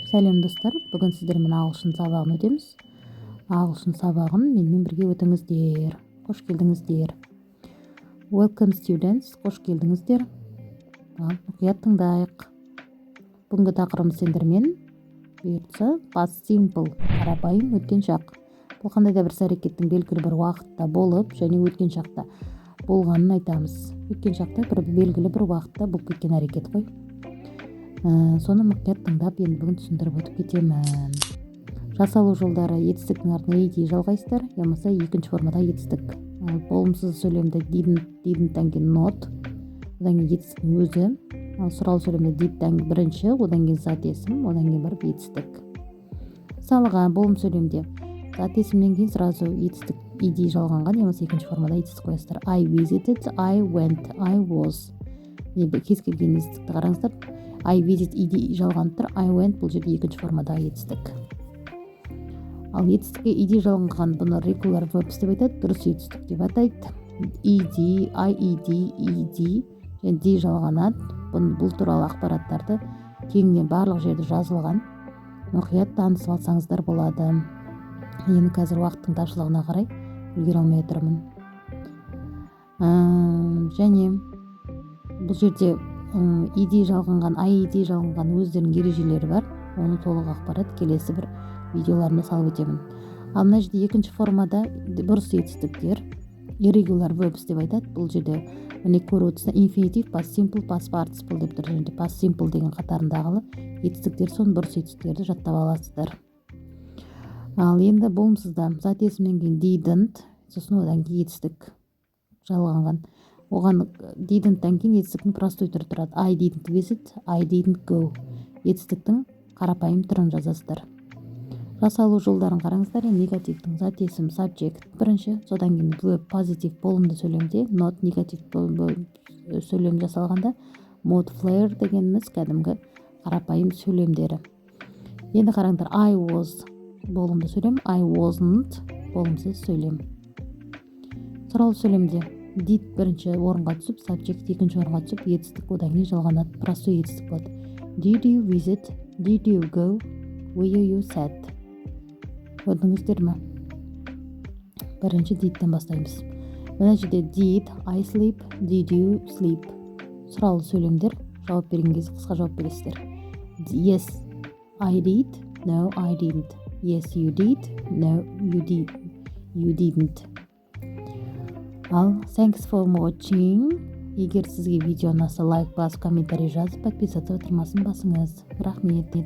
Сәлем, достар! Бүгін сіздермен ағылшын сабағын өтеміз. Ағылшын сабағын менімен бірге өтіңіздер. Қош келдіңіздер! Welcome, students! Қош келдіңіздер! Ал, мұқият тыңдайық. Бүгінгі тақырыбымыз сендермен, бұйыртса, past simple, қарапайым өткен шақ. Бұл қандай да бір іс әрекеттің белгілі бір уақытта болып және өткен шақта болғанын айтамыз. Өткен шақта бір белгілі бір уақытта болып кеткен әрекет қой. Соны мұқият тыңдап, енді бүгін түсіндіріп өтіп кетемін. Жасалу жолдары: етістіктің артына ed жалғайсыздар я болмаса екінші формада етістік. Ал болымсыз сөйлемде didn't, didn't-тан кейін not, одан кейін етістіктің өзі. Ал сұраулы сөйлемде did-тан бірінші, одан кейін зат есім, одан кейін барып етістік. Мысалға, болым сөйлемде зат есімнен кейін сразу етістік ed жалғанған я болмаса екінші формада етістік қоясыздар. I visited, I went, I was. Міне, кез келген етістікті қараңыздар: I visit ed жалғанып тұр, I went бұл жерде екінші формадағы етістік. Ал етістікке ed жалғанған, бұны regular verbs деп айтады, дұрыс етістік деп атайды. Ed, ied, ed және d жалғанады. Бұл туралы ақпараттарды кеңінен барлық жерде жазылған, мұқият танысып алсаңыздар болады. Енді қазір уақыттың тапшылығына қарай үлгере алмай отырмын. Және бұл жерде ed жалғанған, ied жалғанған өздерінің ережелері бар. Оны толық ақпарат келесі бір видеоларымда салып өтемін. Ал мына жерде екінші формада бұрыс етістіктер, irregular verbs деп айтады. Бұл жерде, міне, көріп отырсыздар, infinitive, past simple, past participle деп тұр. Және past simple деген қатарындағылы етістіктер, соны, бұрыс етістіктерді жаттап аласыздар. Ал енді болымсызда зат есімнен кейін didn't, сосын одан кейін етістік жалғанған. Оған didn't-тан кейін етістіктің простой түрі тұрады: I didn't visit, I didn't go. Етістіктің қарапайым түрін жазасыздар. Жасалу жолдарын қараңыздар. Енді негативтің зат есім, subject бірінші, содан кейін verb позитив болымды сөйлемде not, негатив сөйлем жасалғанда modifier дегеніміз кәдімгі қарапайым сөйлемдері. Енді қараңдар: I was болымды сөйлем, I wasn't болымсыз сөйлем. Сұраулы сөйлемде did бірінші орынға түсіп, subject екінші орынға түсіп, етістік одан кейін жалғанады, простой етістік болады: did you visit, did you go, were you sad? Көрдіңіздер ме? Бірінші did-тен бастаймыз. Мына жерде did I sleep, did you sleep? Сұраулы сөйлемдер, жауап берген кезде қысқа жауап бересіздер: yes, I did, no, I didn't, yes, you did, no, you didn't. Ал thanks for watching. Егер сізге видео ұнаса, лайк басып, комментарий жазып, подписаться батырмасын басыңыз. Рахмет.